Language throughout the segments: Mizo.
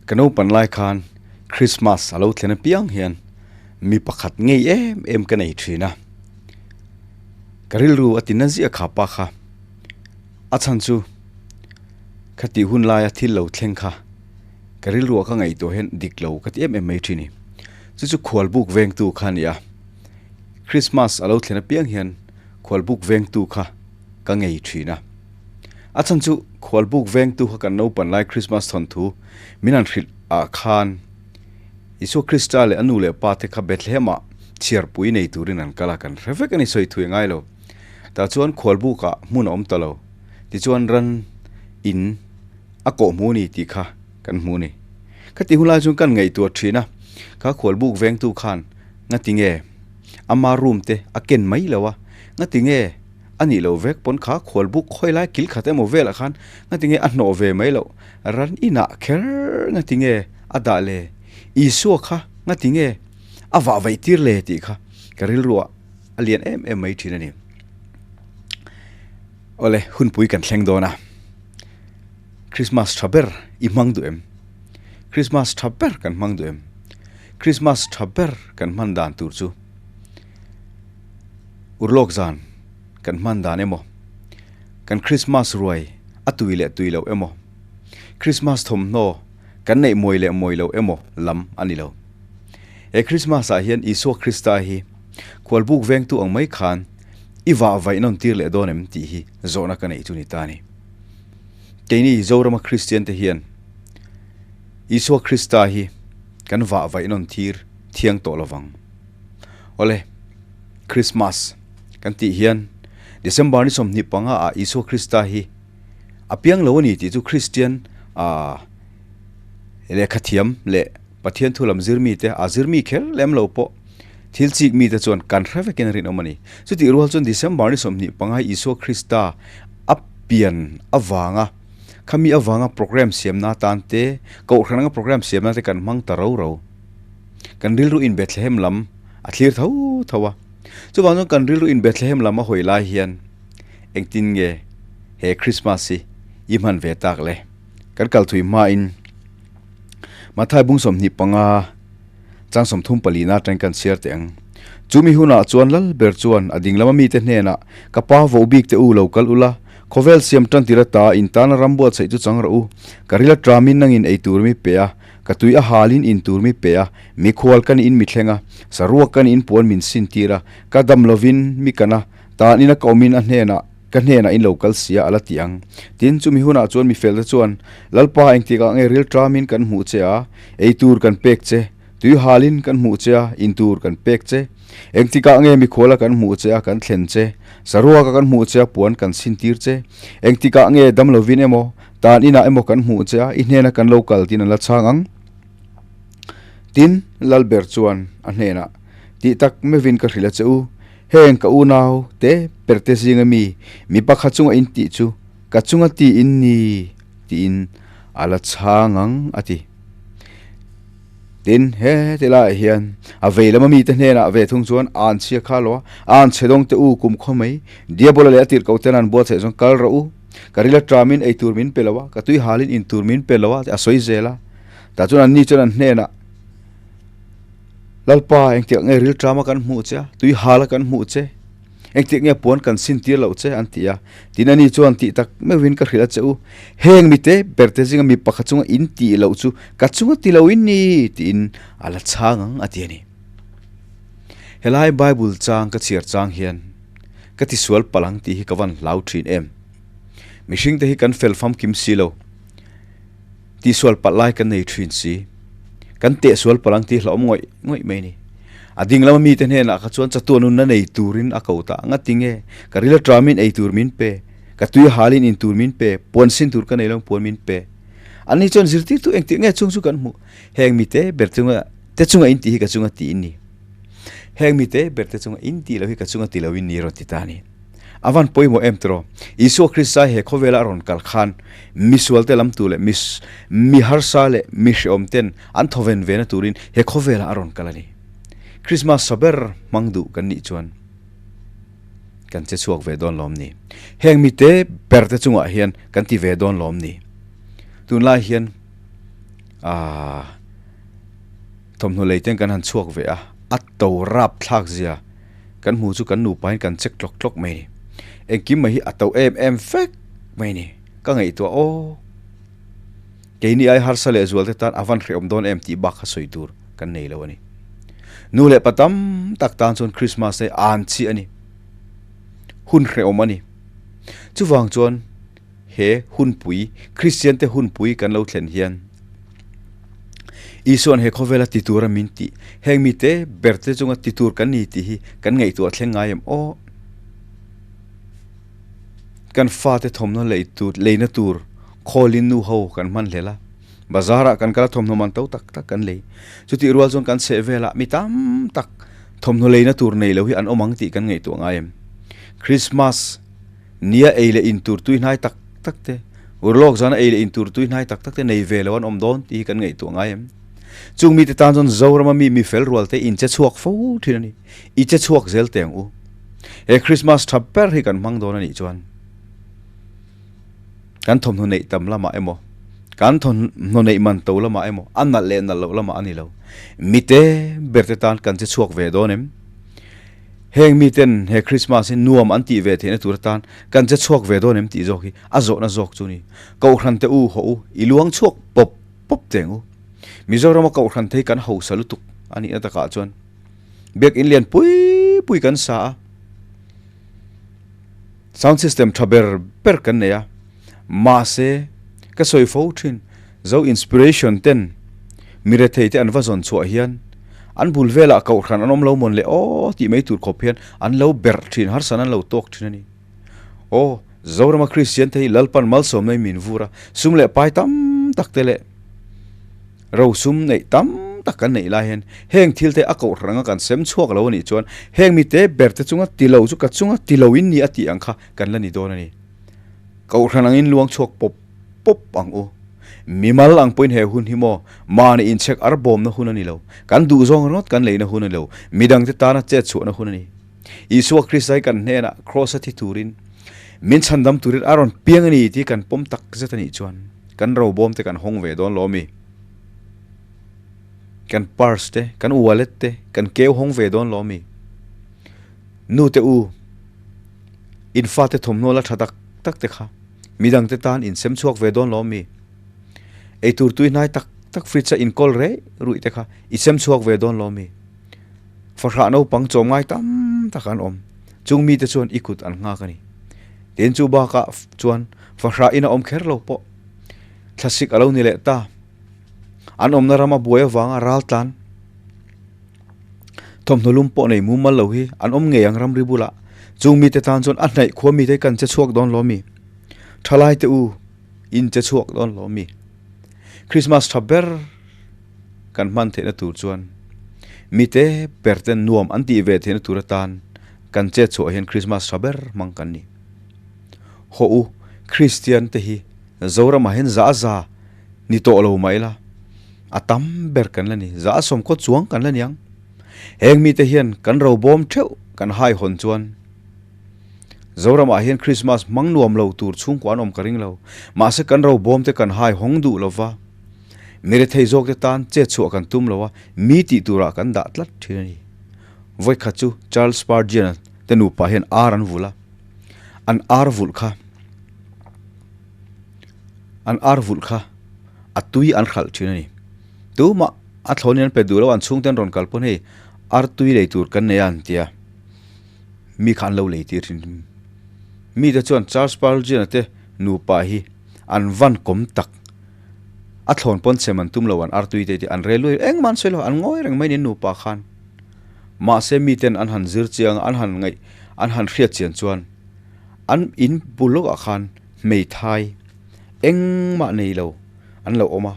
Ka naupan lai khan Christmas a lo thlen apiang hian mi pakhat ngei em em ka nei thin a. Ka rilru a ti na ziah kha pa kha. A chhan chu khati hun laia thil lo thleng kha ka rilruah ka ngaihtuah hian dik lo ka ti em em mai thin a ni. Chu chu khualbuk vengtu kha a ni a. Christmas a lo thlen apiang hian khualbuk vengtu kha ka ngei thin a. A chhan chu khualbuk vengtu kha kan naupan lai Christmas thawnthu min han hrilh ah khan Isua Krista leh a nu leh pa te kha Bethlehem ah chhiarpui nei turin an kal a, kan hre vek a ni sawi thui ngai lo. Tah chuan khualbuk ah hmun a awm ta lo. Tichuan ran in a kawh hmu ni tih kha kan hmu ni. Khati hun lai chuan kan ngaihtuah thin a, kha khualbuk vengtu khan ngati nge ama room te a ken mai lo a, ngati nge A nih loh vek pawn kha khualbuk khawi lai kil khat emaw velah khan ngati nge a hnawh ve mai loh, ran inah kher ngati nge a dah le, Isua kha ngati nge a vah vaih tir le tih kha ka rilruah a lian em em mai thin a ni. Awle, hunpui kan thleng dawn a, Christmas tha ber i hmang duh em? Christmas tha ber kan hmang duh em? Christmas tha ber kan hman dan tur chu. Urlawk zan kan hman dan emaw, kan Krismas ruai a tui leh tui loh emaw, Krismas thawmhnaw kan neih mawi leh mawi loh emaw lam a ni lo. He Krismas ah hian Isua Krista hi khualbuk vengtu ang mai khan i vah vaih nawn tir leh dawn em tih hi zawhna ka neih chu ni ta a ni. Keini Zorama Kristian te hian Isua Krista hi kan vah vaih nawn tir thiang tawh lovang. Awle, Christmas kan tih hian December ni 25 ah Isua Krista hi a piang lo a ni tih chu Kristian ah lehkha thiam leh Pathian thu lam zir mite a zir mi kher lem lo pawh thil chik mite chuan kan hre vekin a rinawm a ni. Chutih rual chuan December ni 25 hi Isua Krista a pian avanga khami avanga program siamna atan te kohhran anga program siamna te kan hmang ta ro ro. Kan rilru in Bethlehem lam a thlir tho tho a. Chuvang chuan kan rilru in Bethlehem lam a hawi lai hian engtin nge he Christmas hi i hman ve tak le? Kan kal thui hmain Mathai bung 25 chang 34 atangin kan chhiar teh ang. Chumi hunah chuan lal ber chuan a ding lama mite hnenah, Ka pa voh bik te u lo kal ula, khawvel siam tan tir ata in tana ram buatsaih chu chang rawh u. Ka ril a tramin nangin ei tur mi pe a, Ka tui a halin in tur mi pe a, mikhual ka niin mi thleng a, saruak ka niin puan min sin tir a, ka dam lovin mi kan a, tan ina ka awmin a hnenah, ka hnenah in lo kal sia a la ti ang. Tin, chumi hunah chuan mi felte chuan, Lalpa, engtikah nge ril ṭamin kan hmuh che a, ei tur kan pek che, tui halin kan hmuh che a, in tur kan pek che, engtikah nge mikhuala kan hmuh che a, kan thlen che, saruaka kan hmuh che a, puan kan sin tir che, engtikah nge dam lovin emaw, Tan inah emaw kan hmuh che a, i hnena kan lo kal tiin an la chhang ang. Tin, Lalber chuan a hnenah, Tih tak mevin ka hrilh a che u, heng ka unau te perte zinga mi, mi pakhat chunga in tih chu ka chunga ti in ni, tiin a la chhang ang, a ti. Tin, he ti laiah hian a vei lama mite hnenah ve thung chuan an chhia kha lo a, an chhe dawng te u kum khaw mai, Diabola leh a tirhkoh ten an buatsaih chuan kal rawh u, ka rila ṭamin ei tur min pe lo a, ka tui halin in tur min pe lo a, tih a sawi zel a. Tah chuan anni chuan an hnenah, Lalpa, engtiang nge ril ṭama kan hmuh che a, tui hala kan hmuh che? Engtiang nge puan kan sin tir loh che? an ti a. Tin, ani chuan tih tak meuhin ka hrilh a che u, Heng mite berte zinga mi pakhat chunga in tih loh chu ka chunga ti lo in ni, tiin a la chhang ang, a ti a ni. Helai Bible chang ka chhiar chang hian ka tisual palh ang tih hi ka van hlau thin em. Mihringte hi kan fel famkim si lo. Tihsual palh lai kan nei thin si. Kan tehsual palh ang tih hlauhawm ngawih ngawih mai a ni. A ding lama mite hnenah kha chuan chatuan nunna nei turin a ko ta ang a ti nge, ka ril aṭamin ei tur min pe, ka tui halin in tur min pe, puan sin tur ka nei lo puan min pe. Anni chuan zirtirtu engtik nge chung chu kan hmuh? Heng mite ber chunga te chunga in tih hi ka chunga ti in ni. Heng mite ber te chunga in tih lo hi ka chunga ti lo in ni rawn ti ta a ni. A van pawimawh em tiraw? Isua Krista he khawvela a rawn kal khan misualte lam tur leh mi harsa leh mi hrehawm ten an thawven ve na turin he khawvelah a rawn kal a ni. Krismas sa ber hmang duh kan nih chuan kan che chhuak ve dawn lawm ni? Heng mite ber te chungah hian kan ti ve dawn lawm ni? Tunlai hian. Aaa thawmhnaw lei ten kan han chhuak ve a, a to rap thlak zia kan hmu chu kan nupa in kan check tlawk tlawk mai a ni. Engkim mai hi a to em em vek mai a ni. Ka ngaihtuah aw keini ai harsa leh zual te tan a van hrehawm dawn em tih bak kha sawi tur kan nei lo a ni. Nu leh pa tam tak tan chuan Christmas hi an chiah a ni. Hun hrehawm a ni. Chuvang chuan he hunpui, Kristian te hunpui kan lo thlen hian Isua'n he khawvela ti tura min tih, heng mite ber te chunga ti tur kan ni tih hi kan ngaihtuah thleng ngai em aw? Kan fate thawmhnaw lei tur, leina tur khawlin nu ho kan hman hlel a, bazar ah kan kal a thawmhnaw man to tak tak kan lei. Chutih rual chuan kan chheh velah mi tam tak thawmhnaw leina tur nei lo hi an awm ang tih kan ngaihtuah ngai em? Christmas nia ei leh in tur tui hnai tak tak te, urlawk zana ei leh in tur tui hnai tak tak te nei ve lo an awm dawn tih hi kan ngaihtuah ngai em? Chung mite tan chuan Zorama mi mi fel rual te in che chhuak fo thin a ni. I che chhuak zel teh ang u. He Christmas tha ber hi kan hmang dawn a nih chuan kan thawmhnaw neih tam lamah emaw, kan thawmhnaw neih man to lamah emaw, a nalh leh nalh loh lamah a ni lo. Mite ber te tan kan che chhuak ve dawn em? Heng miten he Christmas hi nuam an tih ve theihna tur atan kan che chhuak ve dawn em tih zawk hi a zawhna zawk chu a ni. Kohhran te u haw u, i luang chhuak pawp pawp teng u. Mizorama kohhran te hi kan hausa lutuk a nihna takah chuan biakinn lian pui pui kan sa a, sound system tha ber ber kan nei a, mahse ka sawi fo thin Zo inspiration ten mi rethei te an va zawn chhuah hian an bul velah kohhran an awm lo mawn le aw tih mai tur khawp hian an lo berh thin harsan an lo tawk thin a ni. Aw Zorama Kristian te hi Lalpan malsawmna in min vur a, sum leh pai tam tak te leh rosum neih tam tak kan neih lai hian heng thil te a kohhran anga kan sem chhuak lo a nih chuan heng mite ber te chunga ti lo chu ka chunga ti lo in ni a tih ang kha kan la ni dawn a ni. Kohhran angin luang chhuak pawp pawp ang u. Mimal ang pawhin he hun hi maw mahni inchhek ar bawmna hun a ni lo. Kan duh zawng ringawt kan leina hun a ni lo. Midangte tana chet chhuahna hun a ni. Isua Krista hi kan hnenah kraws a thi turin, min chhandam turin a rawn piang a ni tih kan pawm tak zet a nih chuan kan robawm te kan hawng ve dawn lo a mi? Kan purse te, kan wallet te kan keu hawng ve dawn lo a mi? Nu te u, in fate thawmhnaw la tha tak tak te kha midangte tan in sem chhuak ve dawn lo a mi? Eitur tui hnai tak tak fridge a inkawl rei ruih te kha i sem chhuak ve dawn lo a mi? Fahrah naupang chawm ngai tam tak an awm. Chung mite chuan i kut an nghak a ni. Tin chu bakah chuan fahrah in a awm kher lo pawh. Thlasik a lo ni leh ta. An awmna rama buai avanga ral tlan thawmhnaw lum pawh nei mumal lo hi an awm ngei ang ramri bulah. Chung mite tan chuan a hnaih khua mite hi kan che chhuak dawn lo mi? Thalai te u, in che chhuak dawn lo mi? Christmas tha ber. Kan hman theihna tur chuan mite perten nuam an tih ve theihna tur atan kan chet chhuah hian Krismas tha ber hmang kan ni. Haw u, Kristian te hi Zoramah hian za a za ni tawh lo mah ila, a tam ber kan la ni, za a sawmkaw chuang kan la ni ang. Heng mite hian kan robawm theuh kan haihawn chuan Zoramah hian Krismas hmang nuam lo tur chhungkua an awm ka ring lo. Mahse kan robawm te kan haihawng duh lova. Mi rethei zawk te tan chet chhuah kan tum lo a, mi tih turah kan dah tlat thin a ni. Vawikhat chu Charles Spurgeon-a te nupa hian ar an vulh a, an ar vulh kha an ar vulh kha a tui an hralh thin a ni. Tumah a thlawnin an pe duh lo, an chhungte an rawn kal pawn hei ar tui lei tur kan nei a an ti a, mi kha an lo lei tir thin. Mite chuan Charles Spurgeon-a te nupa hi an van kawm tak. A thlawn pawn chhem an tum lo, an artui te tih an rel luai engmah an sawi lo, an ngawi reng mai nen nupa khan. Mahse miten an han zir chiang a, an han ngaih, an han hriat chian chuan an in bul lawkah khan hmeithai engmah nei lo an lo awm a,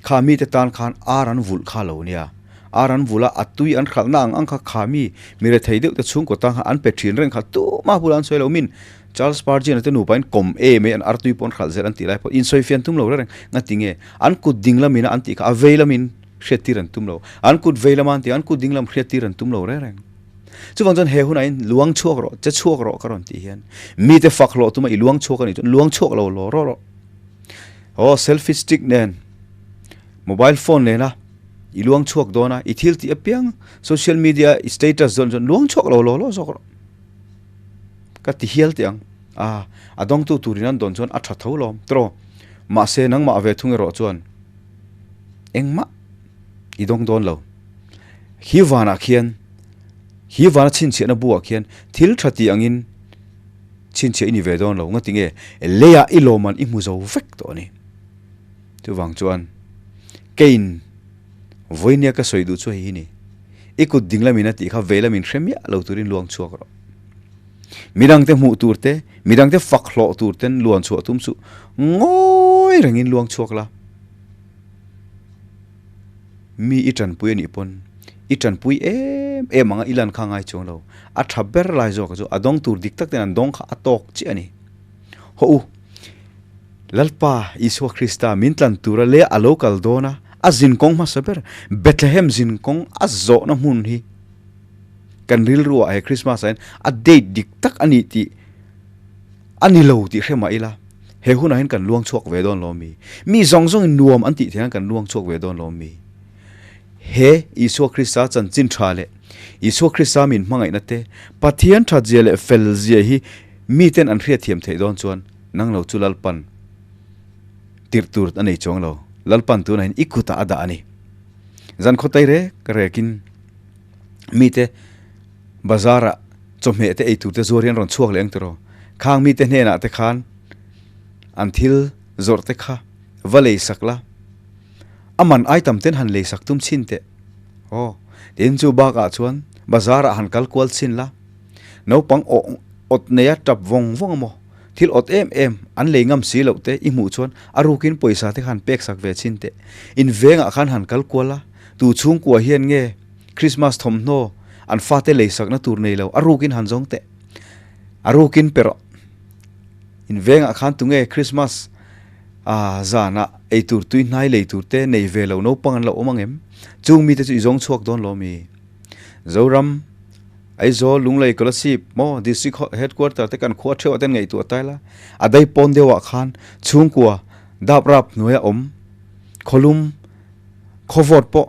kha mite tan khan ar an vulh kha lo nia, ar an vulh a, a tui an hralhna ang ang kha kha mi mi rethei deuh te chhungkaw tan khan an pe thin reng kha tumah bulah an sawi lo min. Charles Spurgeon a te nupa in kawm em e an artui pawh an hralh zel an tih lai pawh insawi fian tum lo reng reng nga ti nge an kut ding lamin a an tih kha a vei lamin hriat tir an tum lo an kut vei lama an tih an kut ding lam hriat tir an tum lo reng reng chuvang chuan he hunah in luang chhuak rawh che chhuak rawh ka rawn tih hian mite fak hlawh tuma i luang chhuak a nih chuan luang chhuak lo law rawh rawh aw selfie stick nen. Mobile phone nena i luang chhuak dawn a, i thil tih apiang social media i status dawn chuan luang chhuak lo law law zawk rawh. Ka ti hial teh ang. A, a dawngtu turin an dawn chuan a tha tho lawm tiraw. Mahse nangmah ve thung erawh chuan engmah i dawng dawn lo. Khi vanah khian, khi vana chhinchhiahna buah khian thil tha tih angin chhinchhiah i ni ve dawn lo. Ngatinge leiah i lawmman i hmu zo vek tawh a ni. Chuvang chuan Cain vawinia ka sawi duh chu hei hi ni, I kut ding lamin a tih kha vei lamin hre miah lo turin luang chhuak rawh. Midangte hmuh tur te, midangte fak hlawh tur ten luan chhuah tum chu ngawi rengin luang chhuak la. Mi i tanpui a nih pawn i tanpui em em anga i lan kha ngai chuang lo. A tha ber lai zawk chu a dawng tur dik tak ten an dawng kha a tawk chiah a ni. Hawh u, Lalpa Isua Krista min tlan tura leh a lo kal dawn a, a zinkawng hmasa ber Bethlehem zinkawng a zawhna hmun hi kan rilru ah he Christmas ah hian a date dik tak a ni tih a ni lo tih hre mah ila, he hunah hian kan luang chhuak ve dawn lo mi? Mi zawng zawngin nuam an tih theih nan kan luang chhuak ve dawn lo mi? He Isua Krista chanchin tha leh Isua Krista min hmangaihna te, Pathian thatzia leh felzia hi miten an hriatthiam theih dawn chuan nang lo chu Lalpan tirh tur a nei chuang lo. Lalpan tunah hian i kutah a dah a ni. Zan khawtai rek rekin mite bazar-ah chawhmeh te ei tur te zuar hi an rawn chhuak leh ang tiraw? Khang mite hnenah te khan an thil zawrh te kha va lei sak la, a man ai tam ten han lei sak tum chhin teh. Aw, tin chu bakah chuan bazar-ah han kal kual chhin la, naupang awh awt neia tap vawng vawng emaw, thil awt em em an lei ngam si loh te i hmuh chuan a rukin pawisa te kha han pek sak ve chhin teh. In vengah khan han kal kual la, tu chhungkua hian nge Christmas thawmhnaw an fate lei sakna tur nei lo, a rukin han zawng teh. A rukin pe rawh. In vengah khan tunge Christmas a zanah ei tur tui hnai lei tur te nei ve lo naupang an lo awm ang em? Chung mite chu i zawng chhuak dawn lo mi? Zoram, Aizawl, Lunglei, Kolasib maw District Headquarter te kan khua theuh ah ten ngaihtuah ta ila, a dai pawn deuh ah khan chhungkua dap rap hnuaia awm khawlum khawvawt pawh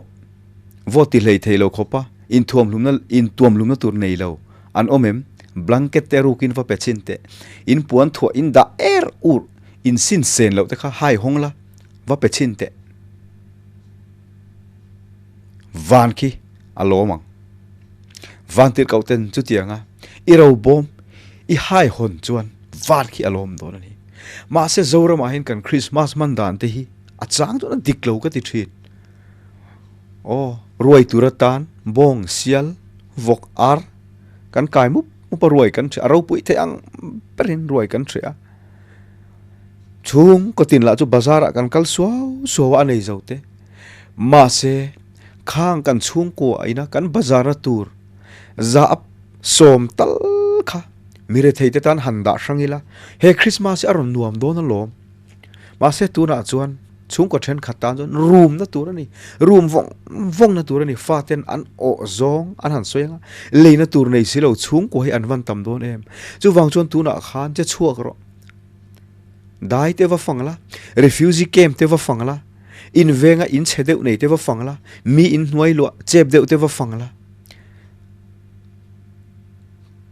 vawt ti hlei thei lo khawpa inthuamhlumna intuamhlumna tur nei lo an awm em? Blanket te rukin va pe chhin teh. In puan thuah in dah er ur in sin sen loh te kha hai hawng la va pe chhin teh. Van khi a lawm ang. Van tirh koh ten chutianga i ro bawm i hai hawn chuan van khi a lawm dawn a ni. Mahse Zoramah hian kan Krismas hman dan te hi a chang chuan a dik lo ka ti thin. Aw, ruai tur atan bawng, sial, vawk, ar kan kai mup mup a ruai kan hreh a, ropui theih ang berin ruai kan hreh a. Chhung kawtin lah chu bazar ah kan kal suau suau a a nei zo te. Mahse, khang kan chhungkua ina kan bazar na tur za a sawm tal kha mi rethei te tan han dah hrang ila, he Christmas hi a rawn nuam dawn alawm. Mahse tunah chuan chhungkaw thenkhat tan chuan room na tur a ni, room vawng vawng na tur a ni, faten an awh zawng an han sawi ang a, leina tur nei si lo chhungkua hi an van tam dawn em. Chuvang chuan tunah khan che chhuak rawh, dai te va fang la, refugee camp te va fang la, in venga in chhe deuh nei te va fang la, mi in hnuai luah chep deuh te va fang la,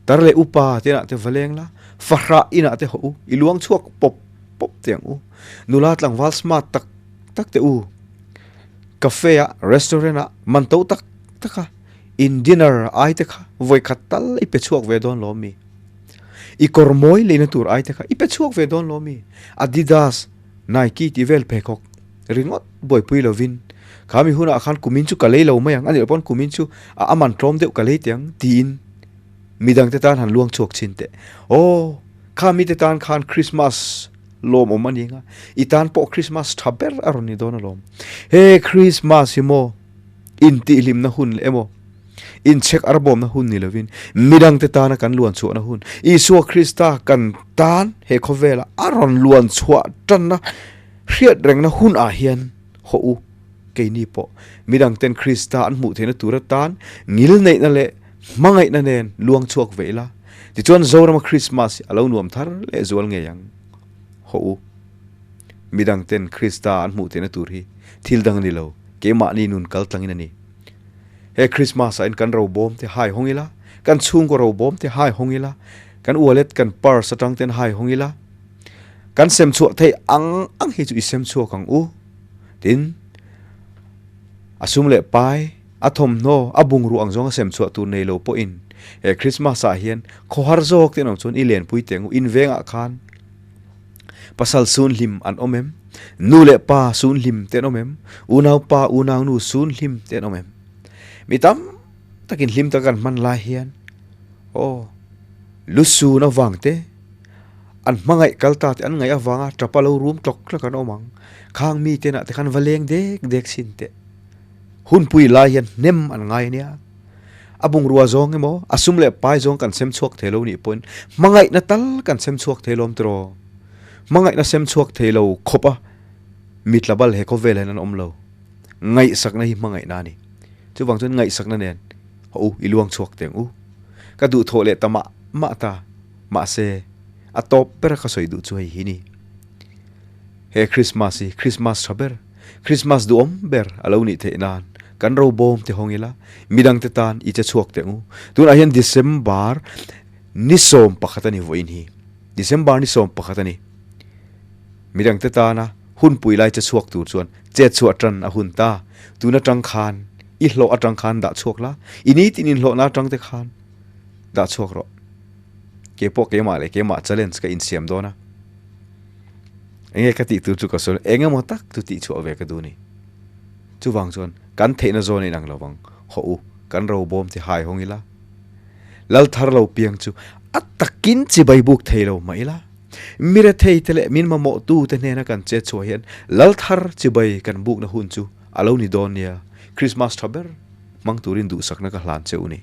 tar leh upa te inah te va leng la, fahrah inah te hawh u, i luang chhuak pawp pawp te ang u. Nula tlangval smart tak tak te u. Cafe ah, restaurant ah man to tak tak a in dinner ai te kha vawi khat tal i pe chhuak ve dawn lo mi? I kawr mawi leina tur ai te kha i pe chhuak ve dawn lo mi? Adidas, Nike tih vel pheikhawk ringawt buaipui lovin kha mi hunah khan kumin chu ka lei lo mai ang, a nih loh pawn kumin chu a aman tlawm deuh ka lei teh ang tiin midangte tan han luang chhuak chhin teh. Aw, kha mite tan khan Christmas lawmawm a ni ang a, i tan pawh Christmas tha ber a rawn ni dawn alawm. He Christmas hi maw intihhlimna hun leh emaw inchhek arbawmna hun ni lovin midangte tana kan luan chhuahna hun, Isua Krista kan tan he khawvela a rawn luan chhuah tanna hriat rengna hunah hian hawh u keini pawh midangten Krista an hmuh theihna tur atan ngilneihna leh hmangaihna nen luang chhuak ve ila, tichuan Zorama Krismas hi a lo nuam thar leh zual ngei ang. Hawh u. Midang ten Krista an hmuh theihna tur hi thil dang a ni lo, keimahni nun kal tlangin a ni. He Christmas ah in kan ro bawm te hai hawng ila, kan chhungkaw ro bawm te hai hawng ila, kan wallet kan purse atang ten hai hawng ila, kan sem chhuah theih ang ang hi chu i sem chhuak ang u. Tin, a sum leh pai, a thawmhnaw, a bungrua ang zawng a sem chhuah tur nei lo pawhin he Christmas ah hian khawhar zawk te an awm chuan i lenpui teh ang u, in vengah khan pasal sun hlim an awm em? Nu leh pa sun hlim te an awm em? Unau pa, unau nu sun hlim te an awm em? Mi tam takin hlim taka kan hman lai hian aw lu sun avang te an hmangaih kal ta te an ngaih avanga tapa lo rum tlawk tlawk an awm ang. Khang mi te nah te khan va leng dek dek sin teh. Hunpui lai hian hnem an ngai ania. A bungrua zawng emaw, a sum leh pai zawng kan sem chhuak thei lo nih pawhin hmangaihna tal kan sem chhuak thei lawm tiraw? Hmangaihna sem chhuak thei lo khawp a mi tlabal he khawvel hian an awm lo. Ngaihsakna hi hmangaihna a ni. Chuvang chuan ngaihsakna nen haw u, i luang chhuak teng u. Ka duhthawh leh ta mah mah ta, mahse a tawp ber a ka sawi duh chu hei hi ni. He Christmas hi Christmas tha ber, Christmas duhawm ber a lo nih theih nan kan ro bawm te hawng ila, midangte tan i che chhuak teh ang u. Tunah hian December ni 11 a ni vawiin hi. December ni 11 a ni. Midangte tana hunpui lai che chhuak tur chuan chet chhuah tan a hun ta. Tun atang khan i hlawh atang khan dah chhuak la, i nitin inhlawhna atang te khan dah chhuak rawh. Keipawh keimah leh keimah challenge ka insiam dawn a. Enge ka tih tur chu ka sawi lo, eng emaw tak chu tih chhuah ve ka duh ni. Chuvang chuan kan theihna zawn a inang lo vang, hawh u, kan ro bawm ti hai hawng ila. Lal thar lo piang chu a takin chibai buk thei lo mah ila, mirethei te leh min mamawh tu te hnena kan chet chhuah hian lal thar chibai kan bukna hun chu a lo ni dawn nia, Krismas tha ber hmang turin duhsakna ka hlan che u ni.